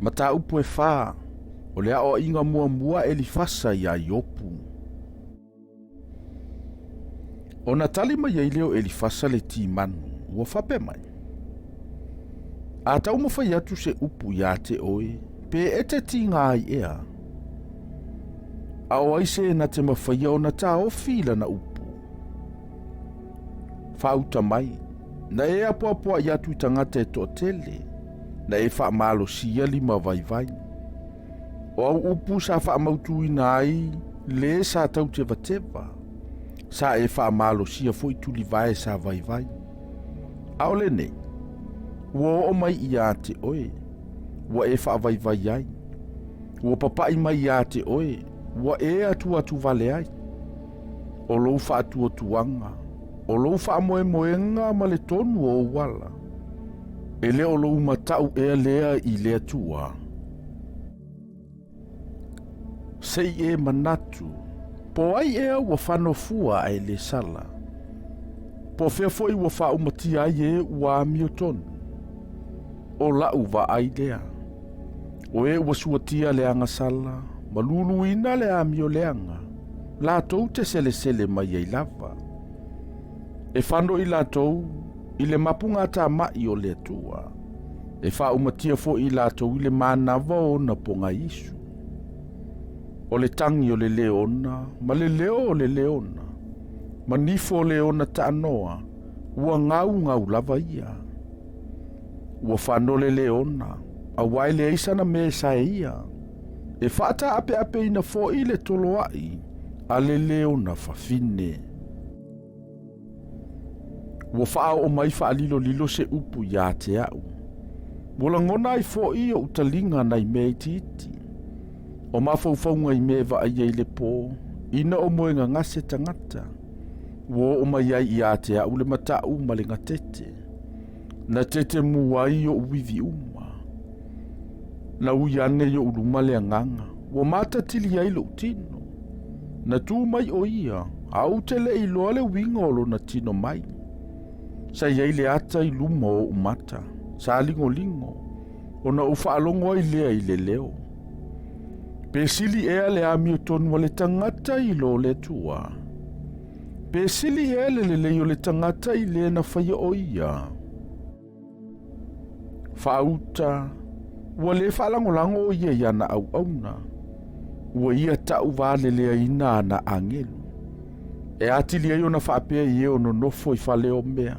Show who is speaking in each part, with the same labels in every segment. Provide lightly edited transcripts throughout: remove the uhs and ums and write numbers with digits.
Speaker 1: Mataupu e fā, o le aoaiga muamua a Elifasa iā Iopu. Ona tali mai ai lea o Elifasa le Timanu, ua faapea mai, A taumafai atu se upu iā te oe, pe e te tiga ai ea? A o ai se na te mafaia ona taofi i lana upu? Faauta mai, na e apoapoai atu i tagata e toatele, na e faamalosia lima vaivai. O au upu sa faamautuina ai le sa tautevateva, sa e faamalosia foi tulivae sa vaivai. A o lenei, ua oo mai iā te oe, ua e faavaivai ai. Ua papaʻi mai iā te oe, ua e atuatuvale ai. O lou faatuatuaga, o lou faamoemoega ma le tonu o ou ala, e le o lou mataʻu ea lea i le Atua. Se i e manatu, po ai ea ua fanofua ae le sala? Po fea foi ua faaumatia ai e ua amiotonu? O laʻu vaai lea. O e ua suatia le agasala ma luluina le amio leaga, latou te selesele mai ai lava. E fano i latou i le mapugatamaʻi o le Atua, e faaumatia foi i latou i le manava o ona pogaisu. O le tagi o le leona ma le leo o le leona, ma nifo o leona taanoa, ua gaugau lava ia. Ua fano le leona, auā e leai sana mea e sae ia. E faataapeapeina foi le toloaʻi a le leona fafine. Ua faaoo mai faalilolilo se upu iā te aʻu. Ua lagona ai foʻi oʻu taliga nai mea itiiti. O mafaufauga i mea e vaaia i le pō, ina o moegagase tagata. Ua oo mai ai iā te aʻu le mataʻu ma le gatete. Na tetemu ai oʻu ivi uma. Na ui ane i oʻu luma le agaga, ua matatili ai loʻu tino. Na tū mai ʻo ia, a ou te le i iloa le uiga o lona tino mai. Sa i ai le ata i luma o oʻu mata, sa ligoligo, ona ou faalogo ai lea i le leo. Pe sili ea le amiotonu a le tagata i lo le Atua? Pe sili ea le lelei o le tagata i le na faia ʻo ia? Faauta, ua lē faalagolago ʻo ia i ana auauna. Ua ia taʻu valeleaina ana agelu. E atili ai ona faapea i e o nonofo i fale o mea,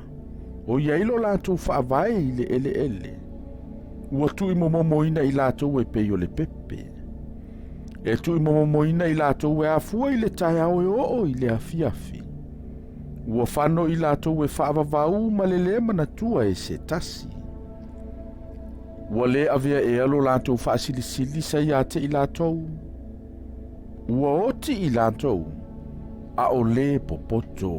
Speaker 1: ʻo ia ai lo latou faavae i le ʻeleʻele. Ua tuuimomomoina i latou e pei o le pepe. E tuuimomomoina i latou e afua i le taeao e oo i le afiafi. Ua fano i latou e faavavau ma le lē manatua e se tasi. Ua lē avea ea lo latou faasilisili sa iā te i latou. Ua oti i latou, a o lē popoto.